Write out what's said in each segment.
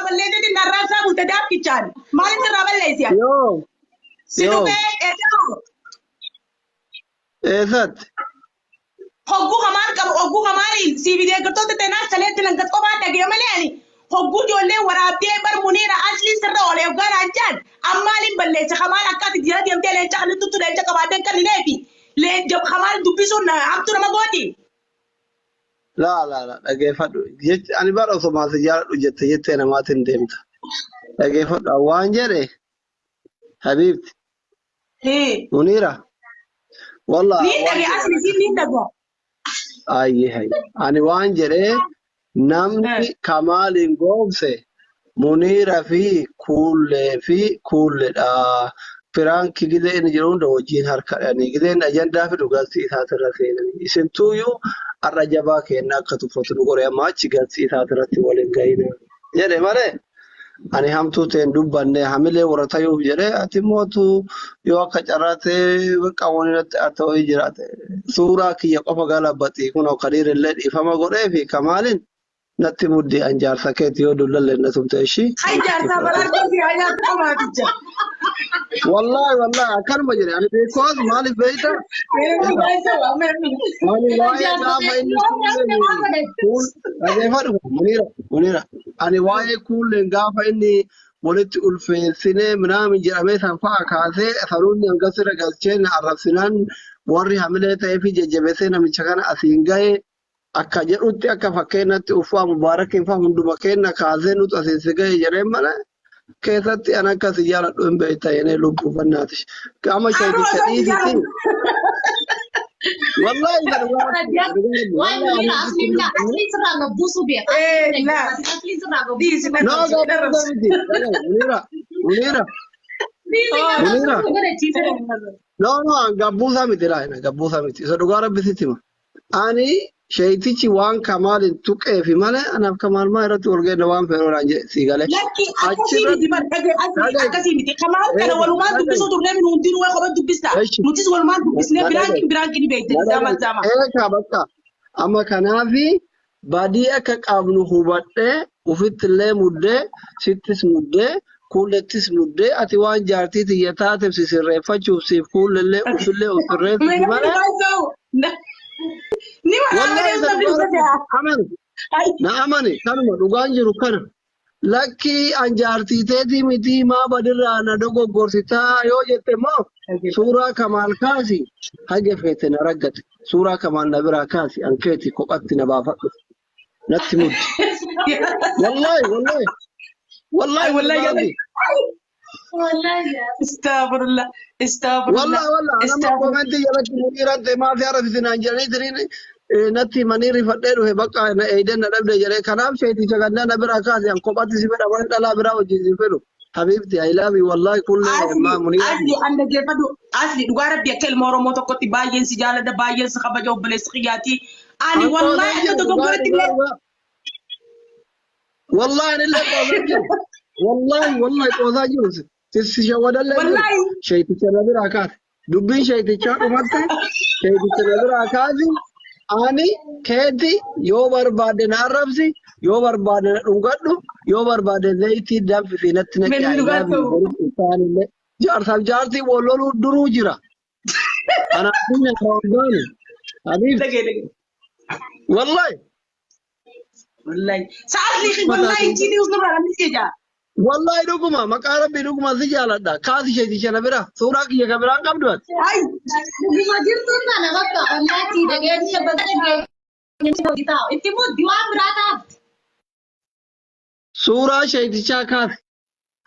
Balleesseetiin narraabsaa bulte daakichaan. Maaliin sirraa balleessi ani? Yoo Si yoo tuqee eegaa. Eessatti? Hogguu kamaan qabu hogguu kamaaliin siifi deeggartoota teenaas kaleetti nan gad qofaan dhagee malee ani hogguu ijoollee waraabdee bar muniira asliin sirra oolee hoggaa naan jaan ammaaliin balleesse kamaal akka ati jala deemtee leenca kan tuttu leenca qabaadden kan hineefi leenca kamaal dubbisuun hamtuu nama gooti. Laa laa laa, dhageeffadhu. Jechi ani bara osoo si jaaladhu jette jettee namaatiin deemta. Dhageeffadhu, ani waan jedhe habiibti. Muniira. Wallaa Niin waan dhagee jedhe asli siin niin dhagaa. Ayyee hayye. Ani waan jedhee namni Kamaaliin goobse Muniira fi Kuullee fi Kuulledha. Piraanki gizee inni jedhu hunda wajjin harka dhanii gizee inni ajandaa fidu galtii isaatirra seenanii. Isin tuuyyuu har'a jabaa keenna akka tuffatu nu godhe, amma achi galtii isaatirratti wal hin gahina jedhe malee ani hamtuu ta'een dubbanne. Hamilee warra tayuuf jedhee ati mootu yoo akka carraa ta'e bakka wani irratti haa ta'u jiraate suuraa kiyya qofa gala baxii kunoo Kadiir illee dhiifama godhee fi Kamaaliin natti muddi, an jaarsa keeti, yoo dullallee na tumte ishii Hay natti jaarsaa fudhate. balaartuu si haa nyaatu qomaaticha. Wallahi wallahi akkanuma jedhe ani, because maaliif beeyta? Ani waa'ee gaafa inni kuulleen kuul dhageeffadhu Muniira, Muniira, ani waa'ee kuulleen gaafa inni walitti ulfeessinee minaamin jedhamee san fa'a kaasee sanuunni hanga sirra galchee na arrabsinaan warri hamilee ta'ee fi jajjabeessee namicha kana asiin gahe akka jedhutti akka fakkeenyatti uffaa mubaarakiin fa'a hunduma keenya kaasee nuti asiin si gahe jedheen malee keessatti an akka si jaaladhu hin beekta yenee lubbuu fannaati. Qaama Arroo sheekicha osoo si dhiisiti. jaalatu. Wallahi isa dhugaa rabbi, dhugaa rabbi. Waa'ee Wallahi Muniira ani asliin sitti asliin sirraa gabbuusuu beeka. Eh, laa. Asliin sirraa Dhiisi gabbuusuu na No rabsi na gabbuusa rabsi. miti. Dhaga'i, Muniira, Muniira, Dhiisi Muniira. gabbuusuu godhachiise. No, no, an gabbuusa miti laa, gabbuusa miti. Isa dhugaa rabbi sitti hima. Ani sheeytichi waan Kamaal hin tuqeefi malee anaaf Kamaal maa irratti wal geenna waan feeroo naan jedhe sii galee. Lakki akkasii miti Achirratti bar dhaga'i asli dhaga'i akkasii miti. Kamaal kana eega walumaan dhaga'i dubbisuu turree nu hundinuu waa kopha dubbista. Eshi Nutis walumaan dubbisnee na dhaga'i biraankiin biraankiin beekte na zaama dhaga'i zaama. eekaa bakka amma kanaafi badii akka qabnu hubadhee ufitti illee muddee sittis muddee kuullettis muddee ati waan jaartii tiyya taateef si sirreeffachuuf siif kuullellee ufillee of sirreessuuf Namni malee waan ta'u ni wallahi waraabee isa namni dhugaa rabbi dubbate. amani na amani, kanuma dhugaan jiru kana. Lakkii an jaartii teetii mitii maa badirraa na dogoggorsitaa yoo jette immoo suuraa Kamaal kaasi, haga feete na raggate, suuraa Kamaal na biraa kaasi, an keeti kophatti na baafadhu natti muddi. Wallahi wallahi wallahi Ay wallahi dhugaa yalla. rabbi. Wallahi. Astaghfirullah. Astaghfirullah. Wallahi wallahi anama Astaghfirullah. koomentii jalatti Muniiraan ta'e maaf arrabsisinaan jedhanii tiriin natti himanii rifadhee dhufe, bakka na eeyden na dhabde jedhee. Kanaaf sheeticha gannaa na biraa kaasi, an kophatti si fedha malee dhalaa biraa wajjin si fedhu. Habiibti, I love you wallahi kullee Asli maa Muniiraan. asli an dhaggeeffadhu, asli dhugaa rabbi akka ilma Oromoo tokkotti baay'een si jaaladha, baay'een si kabaja, obboleessi kiyyaati. Ani An wallahi qoosaan akka jiru dhugaa dogoggoratti dhugaa illee dhugaa. Wallahi ani illee qoosaan jiru. Wallahi wallahi qoosaa jiru. Si shawwadallee jiru. Wallahi. Sheeticha na biraa kaase. Dubbiin sheetichaa dhumatte, sheeticha na biraa kaasi. Ani keeti, yoo barbaadde na arrabsi, yoo barbaadde na dhungadhu, yoo barbaadde zayitii danfisi natti naqi. Namni I dhugaa love you. ta'u. Garuu isaanillee jaarsaaf jaartii wal loluu duruu jira. Kanaafuu nyaata waan baanu. Habiibti. Dhagee dhagee. Wallahi. Wallahi. Sa'asli wallahi jiini usnurraa namni si jaa. Wallahi dhuguma maqaa rabbii dhuguma si jaaladha. Kaasi sheeticha na bira. Suuraa kiyya kan biraan qabdu ati. Ay. Dhuguma jirtuun kana bakka wallahi dhageenya bakka dhageenya taa'u itti muddi waan biraa taafti. Suuraa sheetichaa kaasi.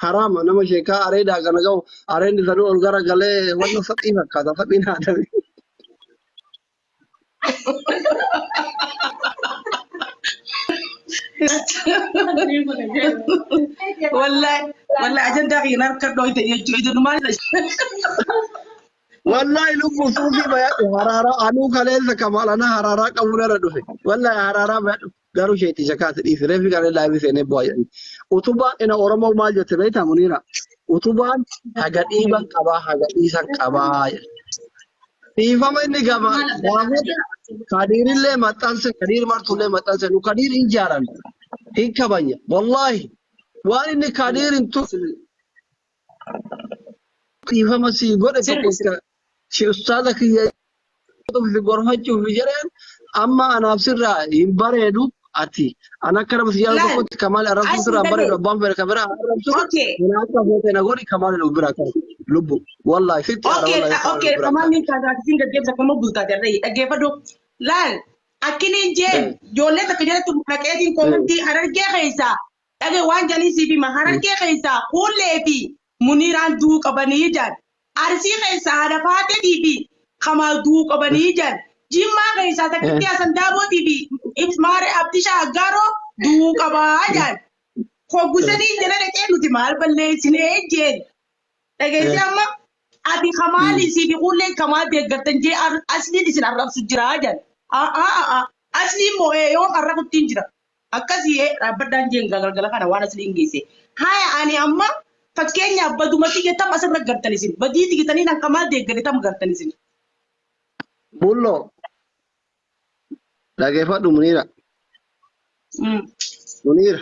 Haraama nama sheekaa areedaa kana ga'u areenni sanuu ol gara galee wanna saphii fakkaata, saphiin haadame. Wallahi wallahi ajandaa kiyya harka dhooyte jechuudha. Ija maal? Wallahi lubbu suufii bayadhu haraaraa anuu kaleessa kamalana haraaraa qabu narra dhufe. Wallahi haraaraa bayadhu garuu sheeticha kaasi dhiisi reefi kana laayivii seenee bu'aa jedhani. Utubaan ina Oromoo maal jette beektaa Muniira? Utubaan haga dhiiban qabaa haga dhiisan qabaa jedhe. Dhiifama inni gaba gaafate Kadiirillee maxxanse, Kadiir martullee maxxanse, nu Kadiir hin jaalanna hin kabanya wallahi. Waan inni Kadiir hin dhiifama sii godhe Sirri tokko si ustaaza kiyya fi gorfachuuf jedheen amma anaaf sirraa hin bareedu ati. An akka nama si jaalatu Laal, tokkotti Kamaal arrabsuun asli sirraa hin bareedu dhagaye. abbaan fedhe kan biraa arrabsu. Okay. Ana akka feete na godhi Kamaal of biraa kan lubbu. Wallaahi sitti aara Okay, wallaahi Kamaal okay, of biraa kamaan kan. niin kaasaatiin gaggeessa akkama bultaa jarree dhaggeeffadhu. Laal, akkiniin jeen ijoollee takka jalatti dhaqeetiin koomentii Harargee keessaa dhage waan janii siif hima Harargee keessaa Kuullee fi Muniiraan du'uu qabanii jaan. Arsii keessaa haadha Faateetii fi Kamaal du'uu qabanii jaan. Jimmaa keessaa takkitti Hasan Daabootii fi Maaree Abdishaa Aggaaroo du'uu qabaa jaan. Hoggusanii jala dhaqee nuti maal balleessinee jeen. Dhageessee amma ati Kamaalii sii fi Kuulleen Kamaal deeggartan jee Asliin isin arrabsu jira jedhan. Asliin moo'ee yoom arrabuttiin jira. Akkasii dhaabbadhaan jeen galgala kana waan Asliin geesse. Haya ani amma fakkeenyaaf baduma tiyya tam asirra gartan isin. Badii tiyyatanii kan Kamaal deeggare tam gartan isin. Bulloo dhageeffadhu Muniira. Muniira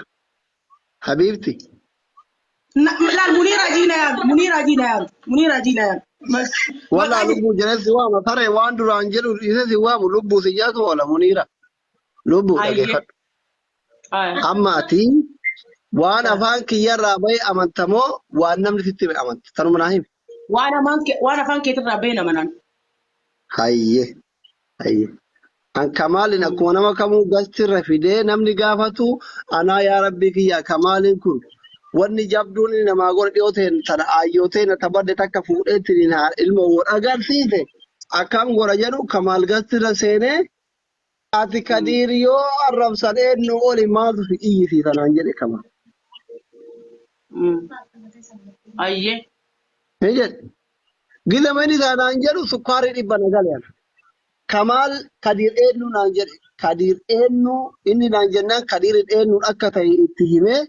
habiibti. Laal Muniira Jiina yaam Muniira Jiina yaam Muniira Jiina yaam. Walaa lubbuu jedhee si waama taree waan duraan jedhu dhiisee si waamu lubbuu si jaatu oola Muniira. Lubbuu Ayyee. dhageeffadhu. Amma ati waan afaan kiyyarraa bahe amantamoo waan namni sitti hime amanta. Tanuma naa himi. Waan afaan keetirraa bahe nama naan. Hayyee. Hayyee. An Kamaalin akkuma nama kamuu gastirra fidee namni gaafatu anaa yaa rabbii kiyyaa Kamaaliin kun wanni jabduun inni namaa godhe dhiyoo ta'e tana aayyoo ta'e na tabadde takka fuudhee ittiin haa ilma wal agarsiise akkam godha jedhu Kamaal gastirra seenee ati Kadiir yoo arrabsan eenyu oli maaltu si iyyisiisa naan jedhe Kamaal. Ayyee. Ni jedhe. Gizama inni isaa naan jedhu sukkaarri 100 na gale ana. Kamaal Kadiir eenyu naan jedhe. Kadiir eenyu inni naan jennaan Kadiir eenyuun akka ta'e itti himee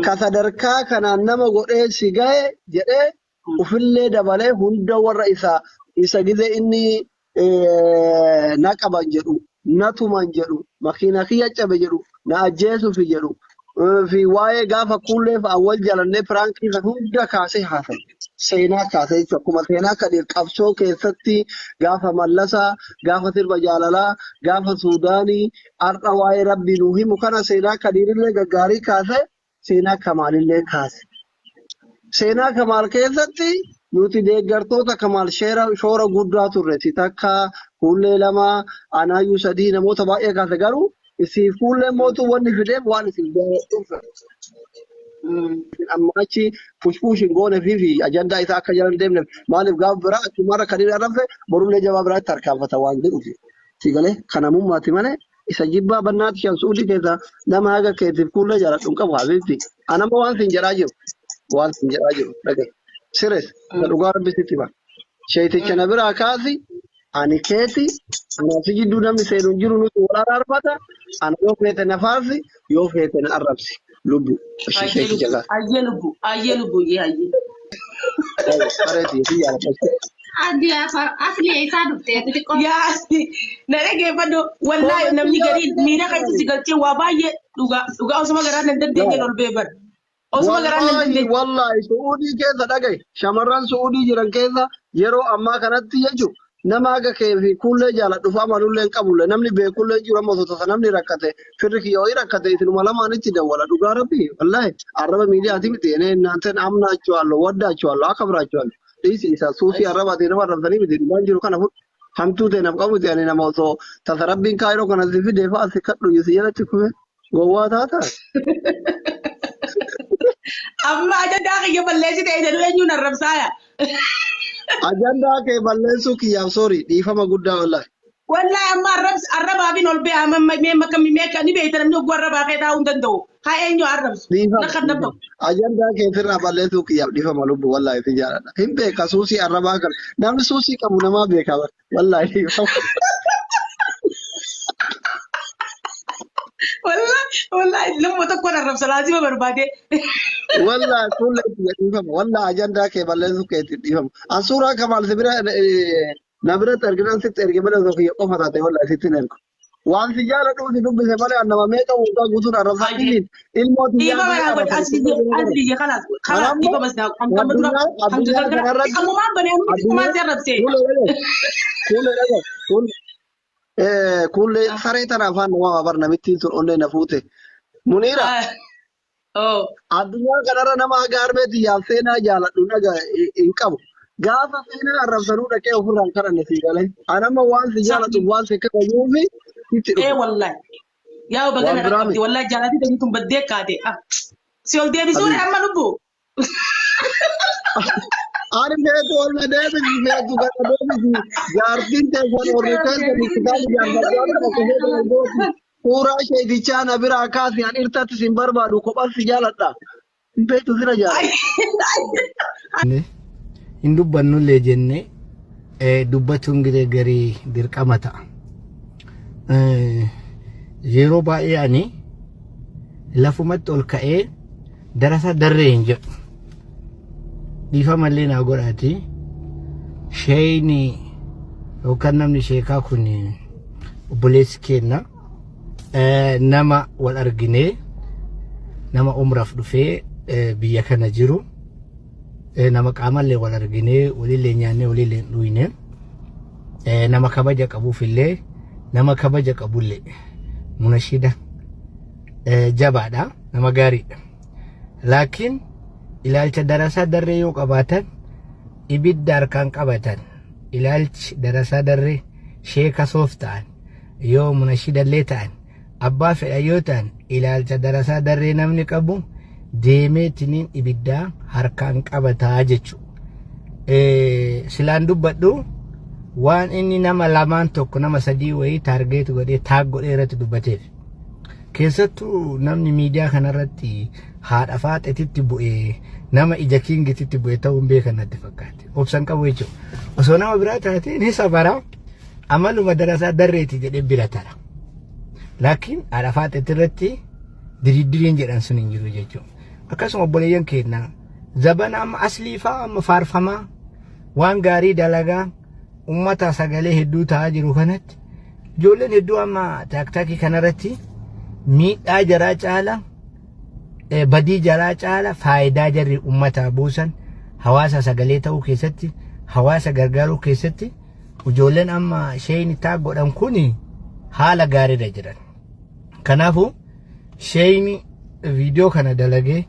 ka sadarkaa kanaan nama godhee si gahe jedhee ufillee dabalee hunda warra isa isa gizee inni na qaban jedhu na tuman jedhu makiina kiyya cabe jedhu na ajjeesuufi jedhu fi waa'ee gaafa kuullee fa'a wal jalannee piraankii san hunda kaasee haasa'e. Seenaa kaasee jechuudha. Akkuma seenaa Kadiir qabsoo keessatti gaafa Mallasaa, gaafa sirba jaalalaa, gaafa Suudaanii, har'a waa'ee Rabbii nuu himu kana seenaa Kadiirillee gaggaarii kaasee seenaa Kamaalillee kaase. Seenaa Kamaal keessatti nuti deeggartoota Kamaal shoora guddaa turre. Si takka, Kuullee lama, anaayyuu sadii namoota baay'ee kaase garuu isiif Kuulleen mootuu wanni fideef waan isin jaalladhuuf amma achi pushpush hin goone fi ajandaa isaa akka jala hin deemneef maaliif gaafa biraa achumarra kan inni arrabse borullee jabaa biraatti tarkaanfata waan jedhuuf. Si galee kanamummaati malee isa jibbaa bannaati shan suudii keessaa nama haga keetiif kuullee jaaladhu hin qabu habiibti. Anama waan sin jedhaa jiru waan sin jedhaa jiru dhagaye. Sires isa dhugaa rabbi sitti hima. Sheeyticha na biraa kaasi ani keeti anaa si jidduu namni seenu hin jiru nuti wal araarfata ana yoo feete na faarsi yoo feete na arrabsi lubbu Ayyee sheeyticha lubbu kaasi. ayyee lubbu ayyee lubbu ayyee ayyee. Saree si jaaladha. Addi asli eessaa dhufte ati xiqqoo? Yaa na dhageeffadhu wallaahi namni gariin miira keessa si galchee waa baay'ee dhugaa dhugaa osuma garaan hin dandeenye ol beebar. Osuma garaan hin Wallaahi dandeenye. wallaahi Su'uudii keessa dhagaye shamarran Su'uudii jiran keessa yeroo ammaa kanatti jechuun nama akka kee fi kuullee jaaladhu fi amanullee hin qabullee namni beekullee hin jiru amma osoo tasa namni rakkate firri kiyya wayii rakkate isinuma lamaanitti dawwala dhugaa rabbii wallaahi arraba miidiyaati miti enee እናንተን አምናችኋለሁ ወዳችኋለሁ አከብራችኋለሁ dhiisi isa suusii arrabaatii nama arrabsanii miti dhugaan jiru kana fudhu hamtuu ta'e naaf qabu miti ani nama osoo tasa rabbiin kaayiroo kana si fidee fa'a si kadhu si jalatti kufe gowwaa taata. Amma ajandaa kiyya balleessite jedhu eenyuun arrabsaaya. Ajandaa kee balleessuu kiyyaaf soorii dhiifama guddaa wallaahi. Wallahi amma arrabs arrabaafin ol ba'e amma mee makka mee akka ni beekta namni oguu arrabaa kee taa'uu hin danda'u. Haa eenyu arrabsu. Dhiifama Na kan dhiifama. nama. Ajandaa kee sirraa balleessuu kiyyaaf dhiifama lubbu wallaahi si jaaladha. Hin beeka suusii arrabaa kana. Namni suusii qabu namaa beeka bara. Wallaahi dhiifama. Wallahi wallahi nama tokkoon arrabsa laazima barbaade. Wallaahi fuullee kiyya dhiifama. Wallaahi ajandaa kee balleessuu keetiif dhiifama. An suuraa Kamaal si bira na biratti arginaan sitti erge malee osoo kiyya qofa taate wallaahi sitti hin ergu. Waan si jaaladhuuf si dubbise malee an nama meeqa waggaa guutuun arrabsaatiin ilmoo tiyyaa Dhiifama malee naa godhi arrabsan. asli asli je kalaas kalaas Anammoo dhiifama si naa kan amma dura addunyaa kan addunyaa galgala kanarratti ammumaan banee ammoo addunyaa xiqqummaan si arrabse. kuulee dhagaye kuulee dhagaye kuulee kuulee saree tana afaan namaa bar namittiin sun onnee na fuute. Muniira Oh. Addunyaa kanarra nama haga harmee tiyyaaf seenaa jaaladhu naga hin qabu. Gaafa seenaa arrabsanuu dhaqee ofirraa hin kadhanne sii galee. An amma waan si jaalatuuf waan si kabajuufi sitti Ee dhufe. wallahi. Yaa Waan bagana biraa dhaqqabdi miti. wallahi jaalati tani tun baddee kaate. Ah. Si ol deebisuun Habibi. amma lubbu. Ani feetu ol na deebisi feetu gad na deebisi. Jaartiin teessan warri teessan kitaabni jaarfadhaan tokko feetu ol gooti. Suuraa sheetichaa na biraa kaasi an irtatti sin barbaadu kophaan si jaaladha. Hin beektu sira jaaladha. Hin dubbannullee jenne dubbachuun gidee garii dirqama ta'a. Yeroo baay'ee ani lafumatti ol ka'ee darasa darree hin jedhu. Dhiifamallee naa godhaati. Sheeyni yookaan namni sheekaa kun obboleessi keenna nama wal arginee nama umraaf dhufee biyya kana jiru nama qaamallee wal arginee walillee nyaannee walillee hin dhuyne nama kabaja qabuufillee nama kabaja qabullee munashida jabaadha nama gaariidha. Laakiin ilaalcha darasaa darree yoo qabaatan ibidda harkaan qabatan ilaalchi darasaa darree sheeka soof ta'an yoo munashidallee ta'an abbaa fedha yoo ta'an ilaalcha darasaa darree namni qabu deemee tiniin ibiddaa harkaan qabataa jechuudha. Silaan dubbadhu waan inni nama lamaan tokko nama sadii wayii target godhee tag godhee irratti dubbateef. Keessattuu namni miidiyaa kanarratti haadha faaxetitti bu'ee nama ija kiingititti bu'e ta'uun beekan natti fakkaate. Obsan qabu jechuudha. Osoo nama biraa taatee ni sabara amaluma darasaa darreeti jedhee bira tara. Laakiin haadha faaxetti irratti diriiddiriin jedhan sun hin jiru jechuudha. Akkasuma obboleeyyan keenya zabana amma aslii fa'aa amma faarfamaa waan gaarii dalagaa ummata sagalee hedduu ta'aa jiru kanatti ijoolleen hedduu amma taaktaakii kanarratti miidhaa jaraa caala badii jaraa caala faayidaa jarri ummataa buusan hawaasa sagalee ta'uu keessatti hawaasa gargaaruu keessatti ijoolleen amma sheeyni taa godhan kun haala gaariirra jiran. Kanaafuu sheeyni viidiyoo kana dalagee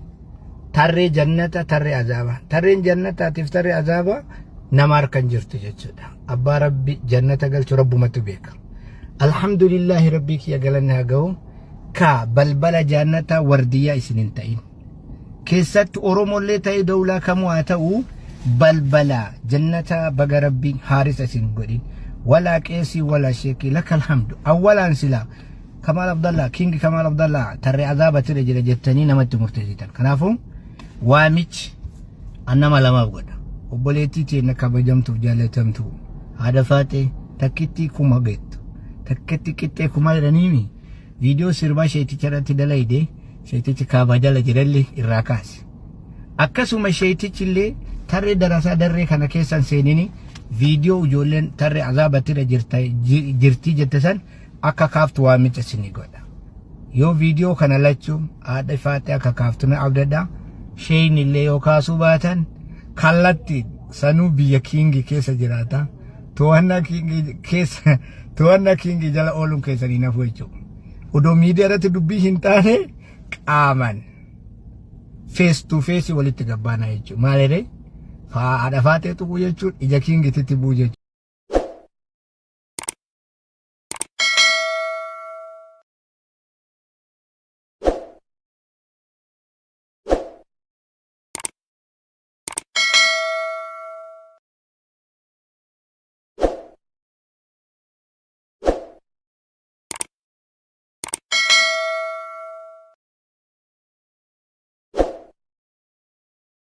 tarree jannata tarree azaaba tarreen jannataatiif tarree azaaba nama harkan jirtu jechuudha. Abbaa rabbi jannata galchu rabbumatu beeka. Alhamdulillaahi rabbii kiyya galanni haa ga'u ka balbala jannataa wardiyyaa isin hin ta'in. Keessatti Oromollee ta'e dawlaa kamuu haa ta'u balbala jannataa baga rabbiin haarisa isin godhin. Walaa qeesii walaa sheekii laka alhamdu awwalaan silaa Kamaal Abdallaa King Kamaal Abdallaa tarree azaaba ture jira jettanii namatti murteessitan. Kanaafuu waamichi an nama lamaaf godha. Obboleettii teenya kabajamtuuf jaalatamtu haadha faaxee takkittii kuma geettu takkitti qixxee kuma jedhaniimi viidiyoo sirbaa sheeticha irratti dalayde sheetichi kaabaa jala jirallee irraa kaase. Akkasuma sheetichi illee tarree darasaa darree kana keessan seenini viidiyoo ijoolleen tarree azaabattirra jirtii jette san akka kaaftu waamicha isinii godha. Yoo viidiyoo kana lachuu haadha faaxee akka kaaftu na abdadha. Sheeyni illee yoo kaasuu baatan kallattiin sanuu biyya kiingi keessa jiraata. To'annaa kiingi keessa to'annaa kiingi jala ooluun keessanii nafu jechuudha. Odoo miidiyaa irratti dubbii hin taane qaaman face to face walitti gabbaana jechuudha. Maaliree haadha faaxee tuquu jechuun ija kiingititti bu'u jechuudha.